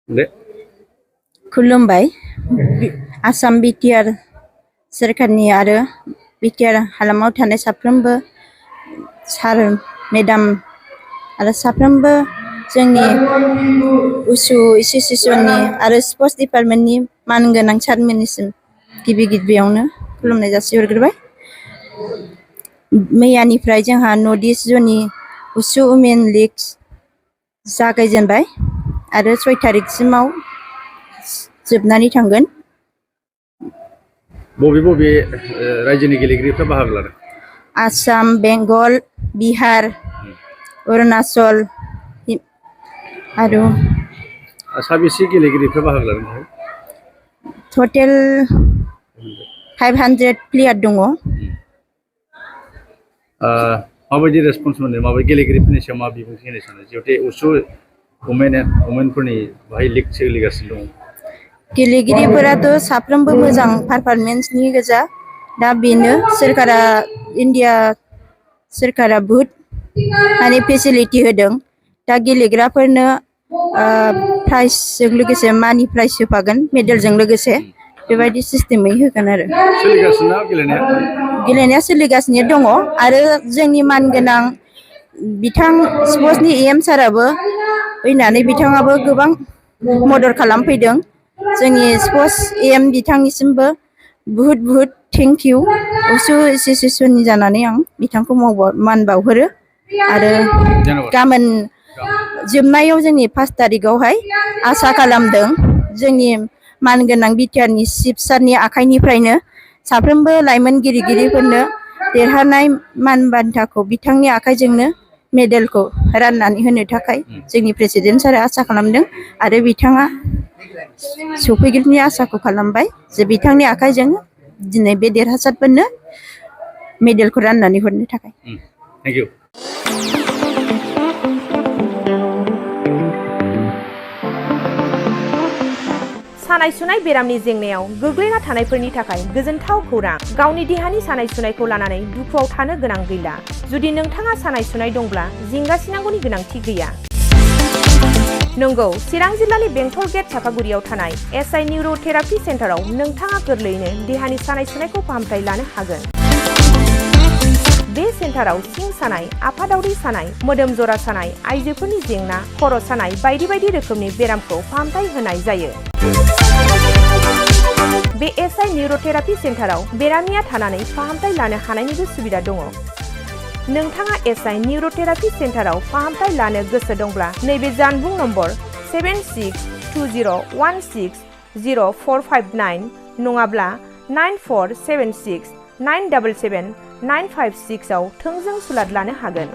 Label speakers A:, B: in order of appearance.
A: दे
B: खुलुमबाय आसाम बिटिआर सोरखारनि आरो बिटिआर हालामाव थानाय साफ्रोमबो सार मेडाम आरो साफ्रोमबो जोंनि उसु एस'सिएशननि आरो स्पर्ट्स डिपार्टमेन्टनि मानगोनां सारमोननिसिम गिबियावनो खुलुमनाय जासिहरग्रोबाय। मैयानिफ्राय जोंहा नर्थ इस्ट जोंनि उसु वुमेन लिग जागायजेनबाय आरो 6 तारिखसिमाव जोबनानै थांगोन।
A: बबे रायजोनि गेलेगिरिफ्रा बाहागो लादों?
B: आसाम, बेंगल, बिहार, अरुणाचल आरो
A: साबेसे गेलेगिरिफ्रा बाहागो लादों?
B: टटेल 500 प्लेयार दङ।
A: माबायदि रेसपन्स मोनो? माबायदि गेलेगिरिफोरनि सायाव मा बिबुंथि होनो सानो? जिहेतु उसु वुमेनफोरनि बाहाय लिग सोलिगासिनो दं।
B: गेलेगिरिफोराथ' साफ्रोमबो मोजां पारफरमेन्सनि गोजा। दा बेनो सोरखारा इन्डिया सोरखारा बुहुत माने फेसिलिटि होदों। दा गेलेग्राफोरनो प्राइजजों लोगोसे मानि प्राइज होफागोन मेडेलजों लोगोसे बेबायदि सिस्टेमै होगोन आरो।
A: सोलिगासिनो
B: गेलेनाया सोलिगासिनो दङ आरो जोंनि मानगोनां बिथां स्पर्ट्सनि एम साराबो फैनानै बिथाङाबो गोबां मदद खालामफैदों। जोंनि स्पर्ट्स एम बिथांनिसिमबो बुहुत थेंक इउ उसु एस'सिएशननि जानानै आं बिथांखौ मान बावहरो आरो गाबोन जोबनायाव जोंनि 5 तारिखआवहाय आसा खालामदों जोंनि मानगोनां बिटिआरनि चिफ सारनि आखाइनिफ्रायनो साफ्रोमबो लाइमोन गेलेगिरिफोरनो देरहानाय मान बान्थाखौ बिथांनि आखाइजोंनो मेडेलखौ राननानै होनो थाखाय जोंनि प्रेसिडेन्ट सारा आसा खालामदों आरो बिथाङा सफैगोननि आसाखौ खालामबाय जे बिथांनि आखाइजों दिनै बे देरहासारफोरनो मेडेलखौ राननानै हरनो थाखाय।
A: Thank you.
C: सानाय सुनाय बेरामनि जेंनायाव गोग्लैना थानायफोरनि थाखाय गोजोनथाव खौरां। गावनि देहानि सानाय सुनायखौ लानानै दुखुआव थानो गोनां गैला। जुदि नोंथाङा सानाय सुनाय दंब्ला जिंगासिनांगौनि गोनांथि गैया। नंगौ, चिरां जिल्लानि बेंटल गेट चापागुरियाव थानाय SAI निउर'थेरापि सेन्टाराव नोंथाङा गोरलैयैनो देहानि सानाय सुनायखौ फाहामथाय लानो हागोन। बे सेन्टाराव सिं सानाय, आफादावरि सानाय, मोदोम जरा सानाय, आइजोफोरनि जेंना, खर' सानाय बायदि बायदि रोखोमनि बेरामखौ फाहामथाय होनाय जायो। बे SAI निउर'थेरापि सेन्टाराव बेरामिया थानानै फाहामथाय लानो हानायनिबो सुबिदा दङ। नोंथाङा SAI निउर'थेरापि सेन्टाराव फाहामथाय लानो गोसो दंब्ला नैबे जानबुं नम्बर 7620160459 नङाब्ला 9476977956 आव थोंजों सुलाद लानो हागोन।